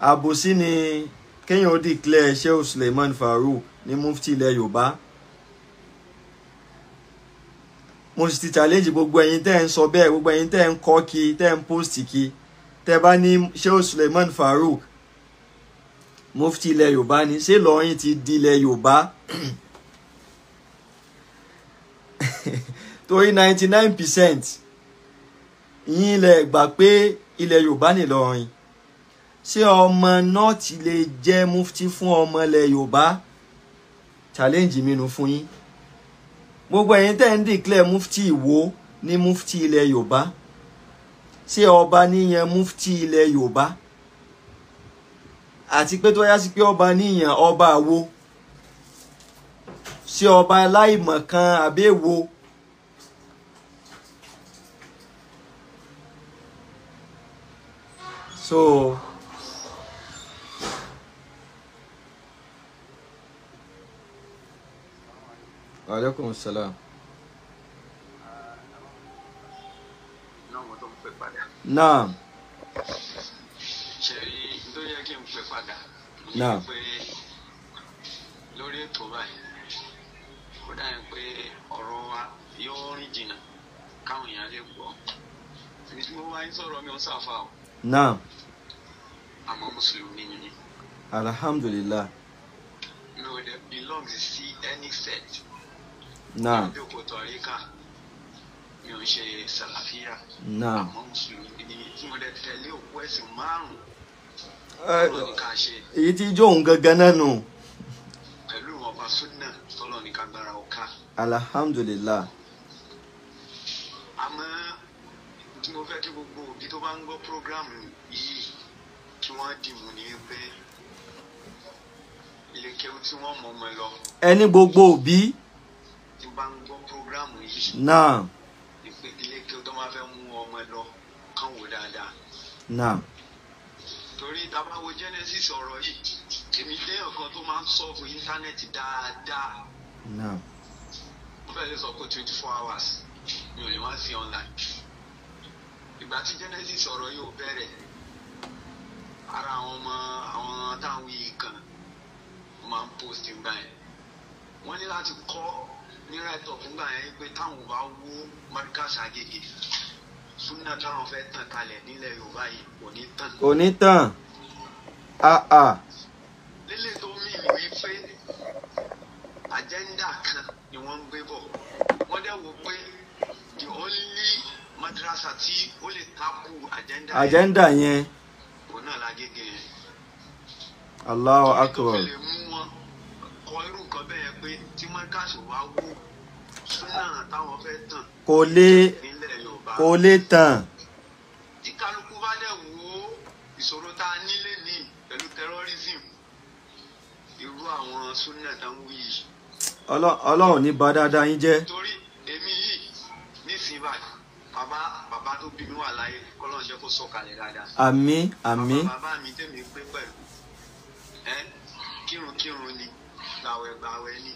àbòsí ni kéèyàn ó declare Sheikh Suleiman Farouk ní mufti ilẹ̀ Yorùbá. Mo sì ti challenge gbogbo ẹ̀yin tẹ́ ń sọ bẹ́ẹ̀, gbogbo ẹ̀yin tẹ́ ń kọ́ kí, tẹ́ ń post kí, tẹ́ bá ní Sheikh Suleiman Farouk mufti ilẹ̀ Yorùbá ni, ṣé Ìlọrin ti di ilẹ̀ Yorùbá? Torí 99% yín lẹ gbà pé ilẹ̀ Yorùbá ní Ìlọrin. Ṣé ọmọ nọ́ọ̀tì lè jẹ́ mufti fún ọmọ ilẹ̀ Yorùbá? Challenge mi nu fún yín. Gbogbo ẹ̀yin tẹ́ ń declare mufti Ìwó ní mufti ilẹ̀ Yorùbá, ṣé ọba níyan mufti ilẹ̀ Yorùbá? Àti pé tó yá sí pé ọba níyan, ọba àwo? Ṣé ọba aláìmọ̀kan àbẹ́wò? So alaikum salam. Náà mo tó ń pè padà. Naam. Ṣe rí tó yẹ kí n pè padà. Naam. Pé lórí ètò báyìí, ó dà yẹn pé ọ̀rọ̀ wa yóò rìn jìnnà káwọn èèyàn lè gbọ́. Ibi tí mo wá ń sọ̀rọ̀ mi ò sáfà o. Naam. Àmọ́ Mùsùlùmí ni mí. Alhamdulillah. Mi ò dẹ̀ belong sí any sect. Naam. Mi ò kò tọ̀ríkà, mi ò ṣe sàlàfíà. Naam. Àmọ́ Mùsùlùmí ni mí tí mo dẹ̀ tẹ̀lé òkú ẹ̀sìn márùn-ún. Tọ́lọ́ ní ká ṣe. Èyí tí ijó òun gangan náà nù. Pẹ̀lú ìwọ̀nba súnà tọ́lọ́ ní ká gbára ọ̀ká. Alhamdulillah. Àmọ́ tí mo fẹ́ kí gbogbo òbí tó bá ń gbọ́ prógráàmù yìí kí wọ́n dìmú ni pé ilé kéwú tí wọ́n mọ̀ ọmọ lọ. Ẹni gbogbo òbí. Tí bá ń gbọ́ prógráàmù yìí. Naam. Ni pé ilé kéwú tó máa fẹ́ mú ọmọ lọ kàn wò dáadáa. Naam. Torí tá a bá wo Genesis ọ̀rọ̀ yìí, èmi dé ọ̀kan tó máa ń sọ́ọ̀fù íńtánẹ́ẹ̀tì dáadáa. Naam. Mo fẹ́ lè sọ pé 24 hours mi ò lè wá sí online. Ìgbà tí Genesis ọ̀rọ̀ yóò bẹ̀rẹ̀, ara àwọn ọmọ àwọn táwọn yìí kan máa ń post nígbà yẹn. Wọ́n ní láti kọ́ ní write up nígbà yẹn pé táwọn ò bá wó Markaz Agége, súnà táwọn fẹ́ tàn kalẹ̀ nílẹ̀ Yorùbá yìí kò ní tàn. Kò ní tàn. Lélẹ̀ tó mì ní wípé agenda kan ni wọ́n ń gbé bọ̀. Wọ́n dẹ̀ wò pé the only madrasa tí ó lè takú agenda yẹn. Agenda yẹn. Òun náà l'Agége yẹn. Allahu Akbar. Tó fi lè mú wọn kọ irú nǹkan bẹ́ẹ̀ pé tí Markaz wá wó súnà táwọn fẹ́ tàn. Kò lè nílẹ̀ Yorùbá. Kò lè tàn. Tí kálukú bá dẹ̀ wò ó, ìṣòro tá a nílé ní pẹ̀lú terrorism, irú àwọn súnà tá ń wí yìí. Ọlọ́run ní bá dáadáa yín jẹ́. Torí èmi yìí nísìnyí báyìí, bàbá tó bí mi wà láyé, kọ́lọ́run jẹ́ kó sọ̀kalẹ̀ dáadáa. Àmín, àmín. Bàbá mi tẹ̀mí pé pẹ̀lú kírunkírun ni, gbàwẹ̀gbàwẹ̀ ni,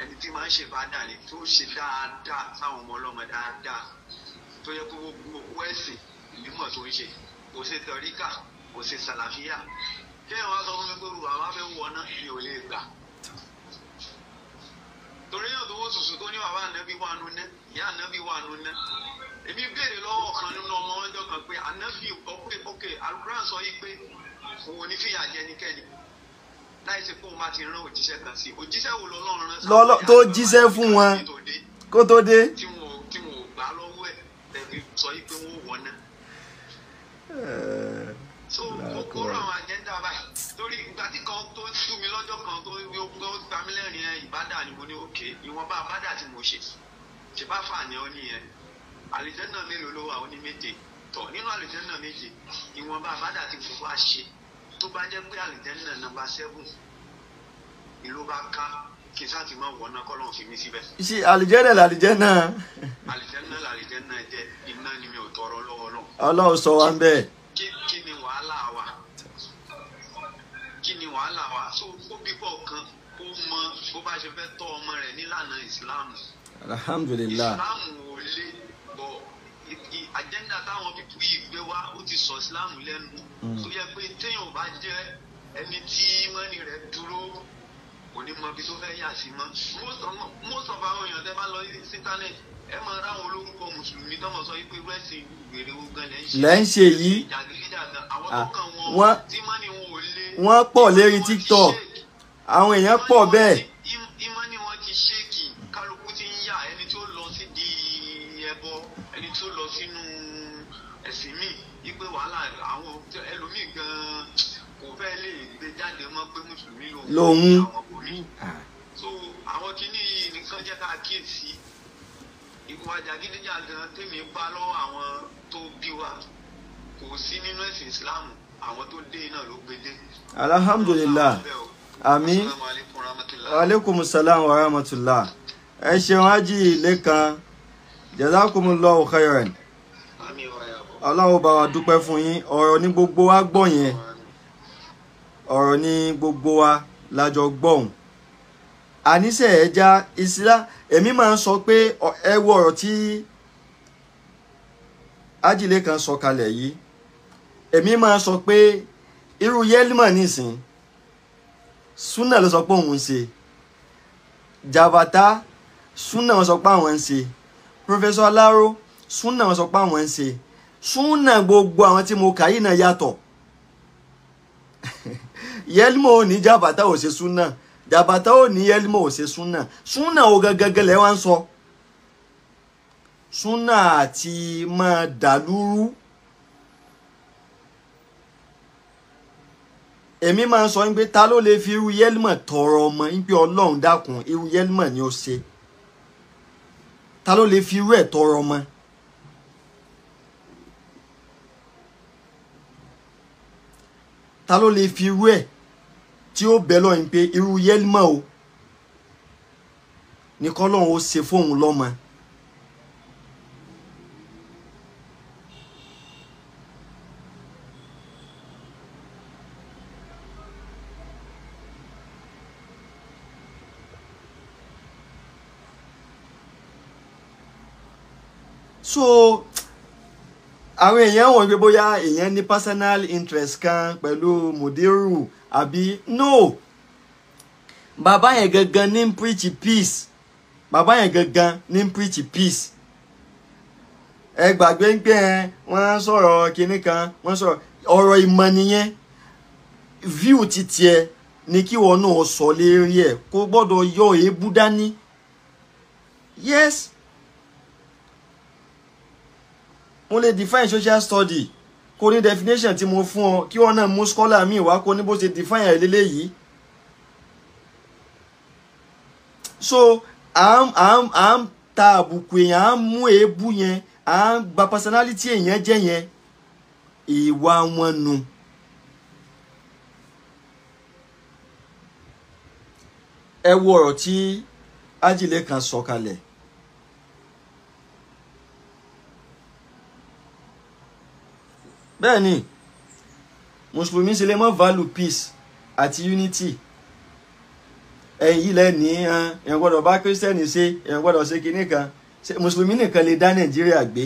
ẹni tí máa ń ṣe bàdà ni, tó ṣe dáadáa sáwọn ọmọ ọlọ́mọ dáadáa, tó yẹ kó gbogbo owó ẹ̀sìn ìlímọ̀ tó ń ṣe, kò ṣe tọ̀ríkà, kò ṣe sàlàfíà. Kéèyàn wá sọ fún mi pé bàbá fẹ́ wọ náà, mi ò lè gbà. Torí yóò tó wó sùsù tó ní bàbá ànábì wà nù ná, ìyá ànábì wà nù ná. Èmi béèrè lọ́wọ́ kan nínú ọmọ ọjọ́ kan pé ànábì ọ̀pẹ Al-Qur'an sọ yìí pé òun ò ní fìyà jẹ ẹnikẹ́ni láìsí pé òun bá ti rán òjíṣẹ́ kan sí. Òjíṣẹ́ wo lọ́lọ́run rán lọ́lọ́ tó jíṣẹ́ fún wọn kó tó dé. Tí wọn ò gbà lọ́wọ́ ẹ̀ tẹ̀lé sọ yìí pé wọ́n wọ̀ náà. So mo kóró àwọn àjẹ́ńdà báyìí torí ìgbà tí kan tó ni mo ní òkè ìwọ̀nba àbádà tí mo ṣe ṣe bá fà ní ọ nìyẹn. Àlìjẹ́nà mélòó ló wà? Ó ní 7. Tọ̀ nínú àlìjẹ́nà 7 ìwọ̀nba àbádà tí mo wá ṣe tó bá jẹ́ pé àlìjẹ́nà nọ́mbà 7 ìlú bá ká kí n sáà ti máa wọ̀ náà kọ́ lọ́n fi mí síbẹ̀. Ṣé àlìjẹ́nà làlìjẹ́nà? Àlìjẹ́nà làlìjẹ́nà jẹ́, iná ni mi ò tọrọ lọ́wọ́ náà. Ọlọ́run sọ wá ń bẹ́ẹ̀. Kí ni wàhálà wa? Kí ni wàhálà wa? So ó bí kọ̀ọ̀kan ó mọ bó bá ṣe fẹ́ tọ́ ọmọ rẹ̀ nílànà ìsìláàmù. Alhamdulillah. Ìsìláàmù ò le bọ̀ agenda táwọn pípú yìí gbé wá ó ti sọ ìsìláàmù lẹ́nu. Tó yẹ pé téèyàn bá jẹ́ ẹni tí mọ́nì rẹ̀ dúró kò ní mọ ibi tó fẹ́ yà sí mọ́. Most of àwọn èèyàn tẹ́ bá lọ sí internet ẹ máa ráwọn olórúkọ mùsùlùmí tó mọ̀ sọ wípé wẹ́sì wèrè ogan lẹ́ ń ṣe. Lẹ́ ń ṣe yìí. Jàgídíjàgan àwọn tó kàn wọ́n tí mọ́nì wọn ò le. Wọ́n pọ̀ lérí TikTok. Àwọn èèyàn pọ̀ bẹ́ẹ̀. Ìmọ̀ni wọn ti ṣéèkì, kálukú ti ń yà, ẹni tí ó lọ sí di ẹbọ, ẹni tí ó lọ sínú ẹ̀sìn míì, wípé wàhálà àwọn ẹlòmíì gan-an kò fẹ́ lè gbé jáde mọ́ pé mùsùlùmí lòun. Àwọn kò ní. So àwọn kìíní yìí nìkan jẹ́ ká kíyèsí. Ìwà jàgídíjàgan tèmi bá lọ́wọ́ àwọn tó bí wa kò sí nínú ẹ̀sìn Ìsìláàmù, àwọn tó dé náà ló gbé dé. Alhamdulillah. Àmín. Aleykum salam wa rahmatullah. Ẹ ṣeun Hájì Lékan, jazakumullahu khairan. Ọlọ́run bá wa dúpẹ́ fún yín. Ọ̀rọ̀ ní gbogbo wa gbọ́ yẹn, ọ̀rọ̀ ní gbogbo wa lájọ gbọ́hùn. Àníṣe ẹja ìsìlá èmi máa ń sọ pé ẹ wo ọ̀rọ̀ tí Hájì Lékan sọ kalẹ̀ yìí. Èmi máa ń sọ pé irú yẹ́límọ̀ nísìn súnà ló sọ pé òun ń ṣe, Jàbàtà súnà wọn sọ pé àwọn ń ṣe, Professor Aláró súnà wọn sọ pé àwọn ń ṣe, súnà gbogbo àwọn tí mo kà yìí náà yàtọ̀. Yẹ́límọ̀ ò ní Jàbàtà ò ṣe súnà, Jàbàtà ò ní Yẹ́límọ̀ ò ṣe súnà. Súnà ò gangan lẹ́ wá ń sọ. Súnà àti máa dàlúrú. Èmi máa ń sọ pé ta ló lè fi irú Yẹ́límọ̀ tọrọ ọmọ pé Ọlọ́run dákun irú Yẹ́límọ̀ ni ó ṣe. Ta ló lè fi irú ẹ̀ tọrọ ọmọ? Ta ló lè fi irú ẹ̀ tí ó bẹ̀ lọ́yìn pé irú Yẹ́límọ̀ o ní kọ́lọ́run ó ṣe fóun lọ́mọ? So àwọn èèyàn wọ̀n pé bóyá èèyàn ní personal interest kan pẹ̀lú Mudiru àbí no. Bàbá yẹn gangan ní ń preach peace. Bàbá yẹn gangan ní ń preach peace. Ẹ gbàgbé ń pé ẹ wọ́n sọ̀rọ̀ kinní kan, wọ́n sọ̀rọ̀ ọ̀rọ̀ ìmọ̀ nìyẹn. View ti tiẹ̀ ni kí wọn náà sọ lérí ẹ̀, kó gbọ́dọ̀ yọ èébú dání. Yes. Mo lè define social study kó ní definition tí mo fún ọ, kí wọn náà mú scholar mi wá kó ní bó ṣe define ẹ̀ lélẹ́yìí. So à ń ta àbùkù èèyàn, à ń mú èébú yẹn, à ń gba personality èèyàn jẹ́ yẹn, ìwà wọn nu. Ẹ wo ọ̀rọ̀ tí Hájì Lékan sọ kalẹ̀. Bẹ́ẹ̀ ni mùsùlùmí ṣe lè mọ́ value peace àti unity. Ẹ̀yin yìí lẹ́ni èèyàn gbọ́dọ̀ bá kírísítẹ́nì ṣe, èèyàn gbọ́dọ̀ ṣe kinní kan. Mùsùlùmí nìkan lè dá Nàìjíríà gbé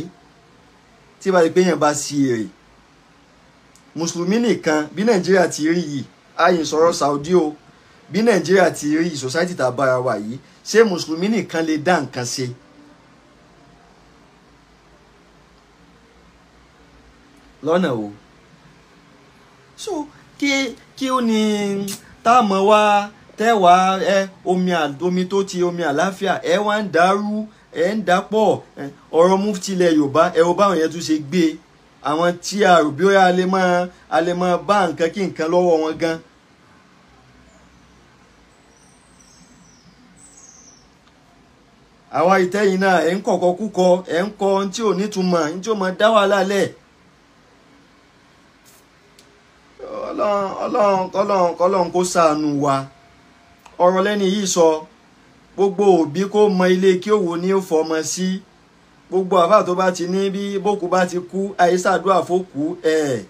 tí bá ti pé èèyàn bá sí èrè. Mùsùlùmí nìkan bí Nàìjíríà ti rí yìí, àyìn sọ̀rọ̀ Saudi o, bí Nàìjíríà ti rí yìí, society tá a bára wa yìí, ṣé mùsùlùmí nìkan lè dá nǹkan ṣe? Lọ́nà o. So kí ó ní tá a mọ̀ wá tẹ́wàá ẹ omi tó ti omi àláfíà ẹ wá ń dàrú, ẹ ń dàpọ̀ ọ̀rọ̀ mufti ilẹ̀ Yorùbá ẹ wo báwọn yẹn tún ṣe gbé àwọn tí a rò bí ó yà a lè máa bá nǹkan kí nǹkan lọ́wọ́ wọn gan. Àwa ìtẹ́yìn náà ẹ̀ ń kọ̀kọ́ kúkọ, ẹ̀ ń kọ ohun tí ò nítumọ̀, ohun tí ò mọ dá wàhálà lẹ̀. Ọlọ́run Ọlọ́run Ọlọ́run Ọlọ́run kó ṣàánú wa. Ọ̀rọ̀ lẹ́ni yìí sọ, gbogbo òbí kó mọ ilé kí òwò ní ó fọmọ sí. Gbogbo àfáà tó bá ti ní bí bókú bá ti kú, àìsàdúrà fókú ẹ̀.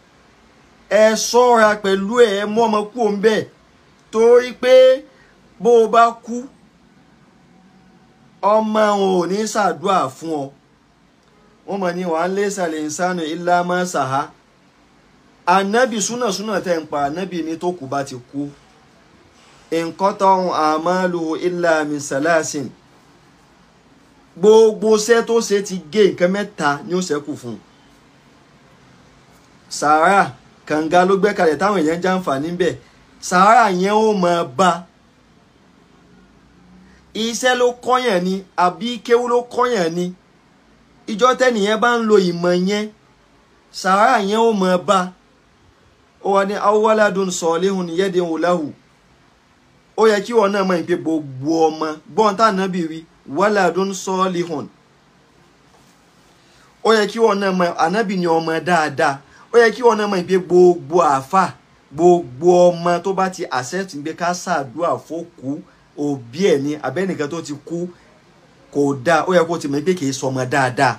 Ẹ ṣọ́ra pẹ̀lú ẹ̀, mú ọmọ kú òun bẹ́ẹ̀, torí pé bó o bá kú, ọmọ ò ní ṣàdúrà fún ọ. Wọ́n mọ̀ ní wàá lé sàlẹ̀ ìsánú ilá mọ́ sàhá. Ànábì súnà súnà tẹ̀ ń pa ànábì ní tó kú bá ti kú. Nǹkan tọ́hún àmàlù ilá min salasin. Gbogbo iṣẹ́ tó ṣe ti gé, nǹkan mẹ́ta ni ó ṣẹ́kù fún un. Sàárà, kànga ló gbẹ́ kalẹ̀ táwọn èèyàn jàǹfààní bẹ̀. Sàárà yẹn ó máa bá. Iṣẹ́ ló kọ́yàn ni àbí kéwú ló kọ́yàn ni. Ìjọ tẹ́nìyẹn bá ń lo ìmọ̀ yẹn, sàárà yẹn ó máa bá. Ó wà ní awwaladun salihun yad'u lahu. Ó yẹ kí wọn náà mọ̀ pé gbogbo ọmọ gbọ́n tá ànábì wí, waladun salihun. Ó yẹ kí wọn náà mọ̀ ànábì ni ọmọ dáadáa. Ó yẹ kí wọn náà mọ̀ pé gbogbo àáfà, gbogbo ọmọ tó bá ti accept pé ká ṣàdúrà fókú òbí ẹ̀ ní abẹ́nìkan tó ti kú kò dáa, ó yẹ kó ti mọ̀ pé kì í sọmọ dáadáa.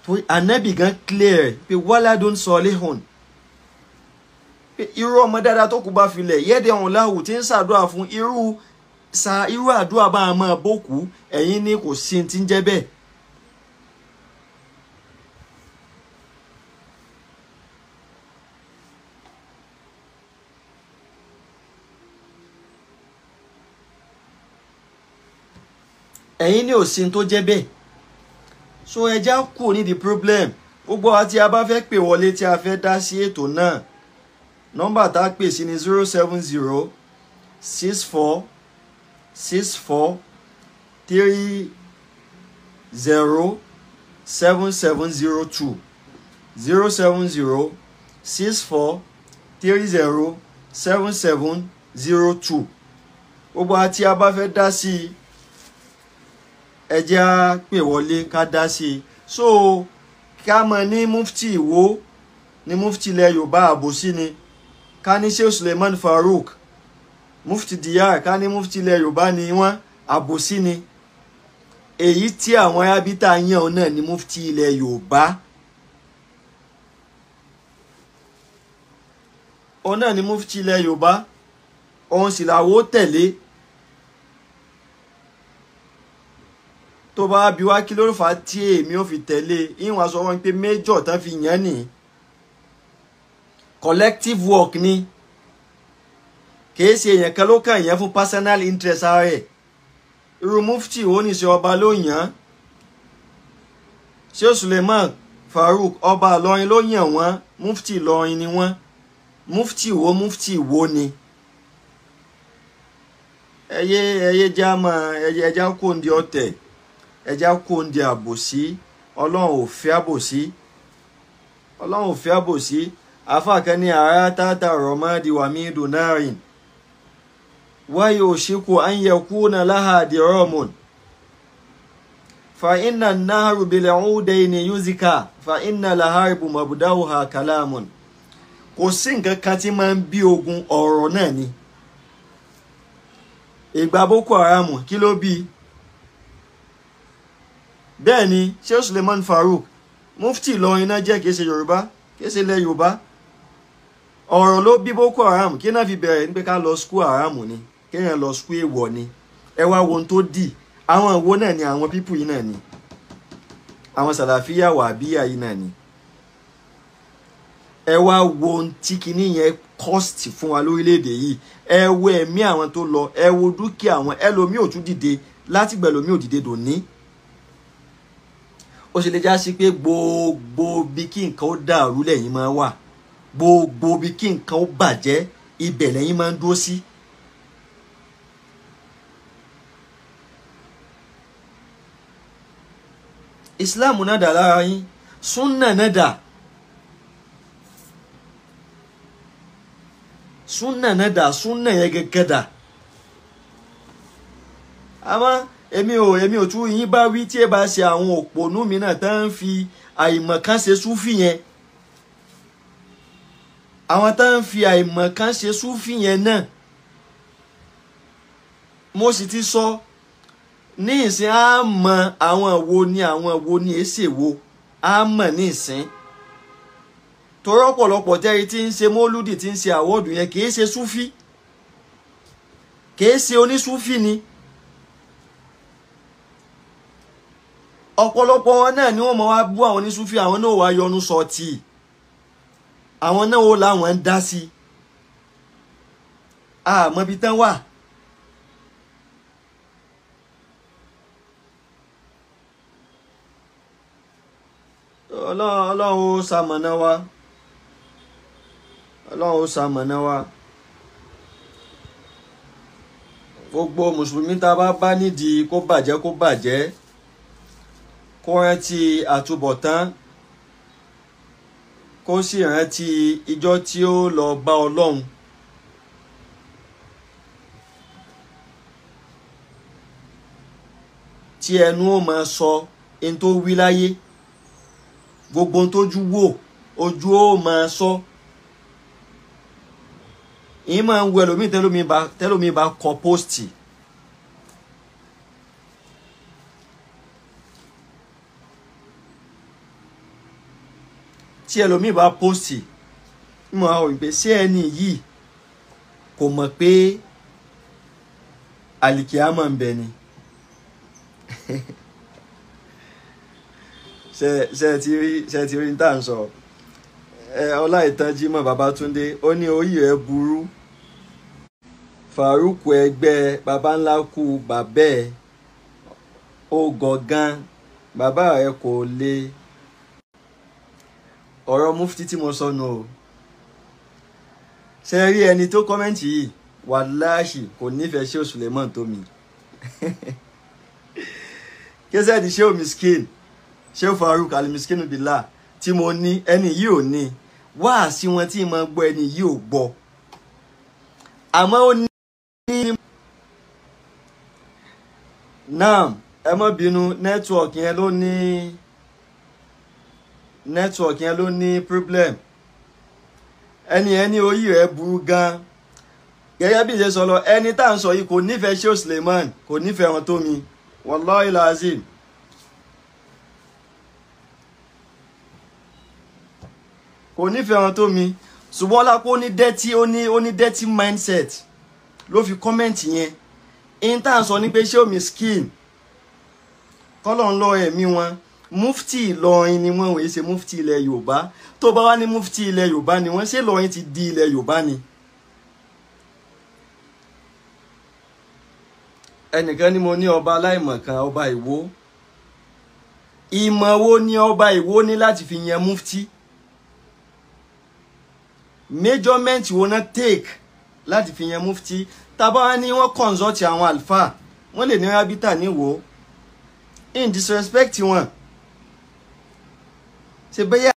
Torí ànábì gan clear pé waladun salihun, pé irú ọmọ dáadáa tó kú bá filẹ̀ yẹ́dẹ̀ ọ̀hún láwù tí ń ṣàdúrà fún irú sa irú àdúrà bá a máa bókú, ẹ̀yin ní kò sí ti ń jẹ́ bẹ́ẹ̀. Ẹ̀yin ní òsín tó jẹ́ bẹ́ẹ̀. So ẹja kù ní the problem. Gbogbo wa tí a bá fẹ́ pè wọlé tí a fẹ́ dá sí ètò náà, nọ́mbà tá a pè sí ni 070 64 64 30 7702, 070 64 30 7702. Gbogbo wa tí a bá fẹ́ dá sí i, ẹ jẹ́ á pè wọlé ká dá sí i. So ká mọ̀ ní mufti Ìwó ní mufti ilẹ̀ Yorùbá àbòsí ni. Ká ní Sheikh Suleiman Farouk mufti Diyar, ká ní mufti ilẹ̀ Yorùbá ni wọ́n, àbòsí ni. Èyí tí àwọn arábítà yàn náà ní mufti ilẹ̀ Yorùbá. Òun náà ní mufti ilẹ̀ Yorùbá, òun sì làwọ́ tẹ̀lé. Tó bá bí wá kí ló fà á tí èmi ò fi tẹ̀lé, ìwọ̀n aṣọ wọn pé méjọ̀ tán fi yàn ní collective work ni, kìí ṣe èèyàn kan ló kàn yẹn fún personal interest ara ẹ̀. Irú mufti wo ní ṣe ọba ló yàn án? Sheikh Suleiman Farouk ọba Ìlọrin ló yàn wọ́n, mufti Ìlọrin ni wọ́n. Mufti wo mufti wo ni? Ẹyẹ ẹyẹ já mọ ẹyẹ ẹjá kó ń di ọ̀tẹ̀, ẹjá kó ń di àbòsí. Ọlọ́run ò fẹ́ àbòsí, Ọlọ́run ò fẹ́ àbòsí. Afa kan ní ara tata rọmọdì wà mí dùnárìn wáyé òṣìkò an yakuna láha dìrọ́mùn fa inna náhàrù bilẹ̀ ọ̀dẹ́ni yúzíkà fa inna laharibu mabudawha kalamun. Kò sí nǹkan kan tí máa ń bí ogun, ọ̀rọ̀ náà ni. Ìgbà Boko Haram kí ló bí? Bẹ́ẹ̀ ni Sheikh Suleiman Farouk mufti Ìlọrin náà jẹ́, kìí ṣe Yorùbá, kìí ṣe ilẹ̀ Yorùbá. Ọ̀rọ̀ ló bí Boko Haram. Kí náà fi bẹ̀rẹ̀ ní pé ká lọ skul haram ni, kéèyàn lọ skul èèwọ̀ ni. Ẹ wá wo ohun tó dì. Àwọn ìwo náà ni àwọn pípù yìí náà ni, àwọn sàlàfíà wàbíyà yìí náà ni. Ẹ wá wo ohun tí kinní yẹn cost fún wa lórílẹ̀‐èdè yìí. Ẹ wo ẹ̀mí àwọn tó lọ, ẹ wo dúkìá àwọn ẹlòmíì ò tún dìde látìgbà ẹlòmíì ò dìde dòní. Ó ṣe lè já sí pé gbogbo bí kí nǹkan ó dàrú lẹ́yìn máa wà, gbogbo bí kí nǹkan ó bàjẹ́ ibẹ̀ lẹ́yìn máa ń dúró sí. Islam náà dà lára yín, súnà náà dà, súnà náà dà, súnà yẹn gẹ́gẹ́ dà. Àmọ́ èmi ò tún yín bá wí tí ẹ bá ṣe àwọn òpònú mi náà tán ń fi àìmọ̀kan ṣe súfì yẹn. Àwọn tán ń fi àìmọ̀kan ṣe súfì yẹn náà, mo sì ti sọ ní ìsìn, á mọ àwọn wo ni àwọn wo ni èsè wo, á mọ̀ ní ìsìn. Torí ọ̀pọ̀lọpọ̀ tẹ́rí tí ń ṣe mólúdì tí ń ṣe àwọ́dù yẹn kìí ṣe súfì, kìí ṣe onísúfì ni. Ọ̀pọ̀lọpọ̀ wọn náà ni wọ́n máa wá bú àwọn onísúfì, àwọn náà wá yọnu sọ tì, àwọn náà ó láwọn ń dá sí i. Àmọ́ ibi tán wà. Ọlọ́run ó ṣamọ̀nà wa, Ọlọ́run ó ṣamọ̀nà wa. Gbogbo mùsùlùmí tá a bá bá nídìí kó bàjẹ́ kó bàjẹ́, kó rántí àtúbọ̀tán, kó sì rántí ìjọ tí ó lọ bá Ọlọ́run. Tí ẹnu ó máa sọ ẹni tó wí láyé, gbogbo ohun tójú wò ojú ó máa sọ. Ìyẹn máa ń wo ẹlòmíì tẹlòmíì bá kọ póòsì. Tí ẹlòmíì bá póòsì, mo máa wò pé ṣé ẹni yìí kò mọ̀ pé àlìkìyámọ̀ ń bẹ ni. Ṣe ti rí tá à ń sọ? Ọláìtàn Jímọ̀ Babátúndé ó ní orí rẹ̀ burú. Faruku ẹgbẹ́ baba ńlá kú bàbẹ́ ẹ̀, ó gọ̀gán bàbá rẹ̀ kò lè. Ọ̀rọ̀ mufti tí mo sọ nù o. Ṣe rí ẹni tó kọ́mẹ́ǹtì yìí, wàláhì kò nífẹ̀ẹ́ Shehu Suleiman tó mi. Kẹsẹ̀ di Shehu Miskin, Shehu Faruk Al-Miskinu Billah tí mo ní, ẹni yìí ò ní wáàsí wọn tí mo gbọ́, ẹni yìí ò gbọ́. Àmọ́ ó ní naam, ẹ má bínú, nẹ́tíwọ̀kì yẹn ló ní problem. Ẹni orí rẹ̀ burú gan. Gẹ́gẹ́ bí ìṣe sọ lọ, ẹni tá à ń sọ yìí kò nífẹ̀ẹ́ Shehu Suleiman, kò nífẹ̀ẹ́ wọn tó mi, wallahi lazim. Kò nífẹ̀ẹ́ wọn tó mi, ṣùgbọ́n lápò ó ní dirty, ó ní dirty mindset ló fi kọ́mẹ́ǹtì yẹn. In tá à ń sọ ní pé Shehu Miskin kọ́lọ̀ ń lọ ẹ̀mí wọn, mufti Ìlọrin ni wọ́n, wòye ṣe mufti ilẹ̀ Yorùbá. Tó bá wá ní mufti ilẹ̀ Yorùbá ni wọ́n, ṣé Ìlọrin ti di ilẹ̀ Yorùbá ni? Ẹnìkan ni mo ní ọba aláìmọ̀kan, ọba Ìwó. Ìmọ̀ wo ni ọba Ìwó ní láti fi yan mufti? Measurement wo na take láti fi yan mufti? Tábà wá ní wọ́n consult àwọn àlùfáà, wọ́n lè ní rábítà níwò, in disrespect wọn. Ṣe bẹ́yà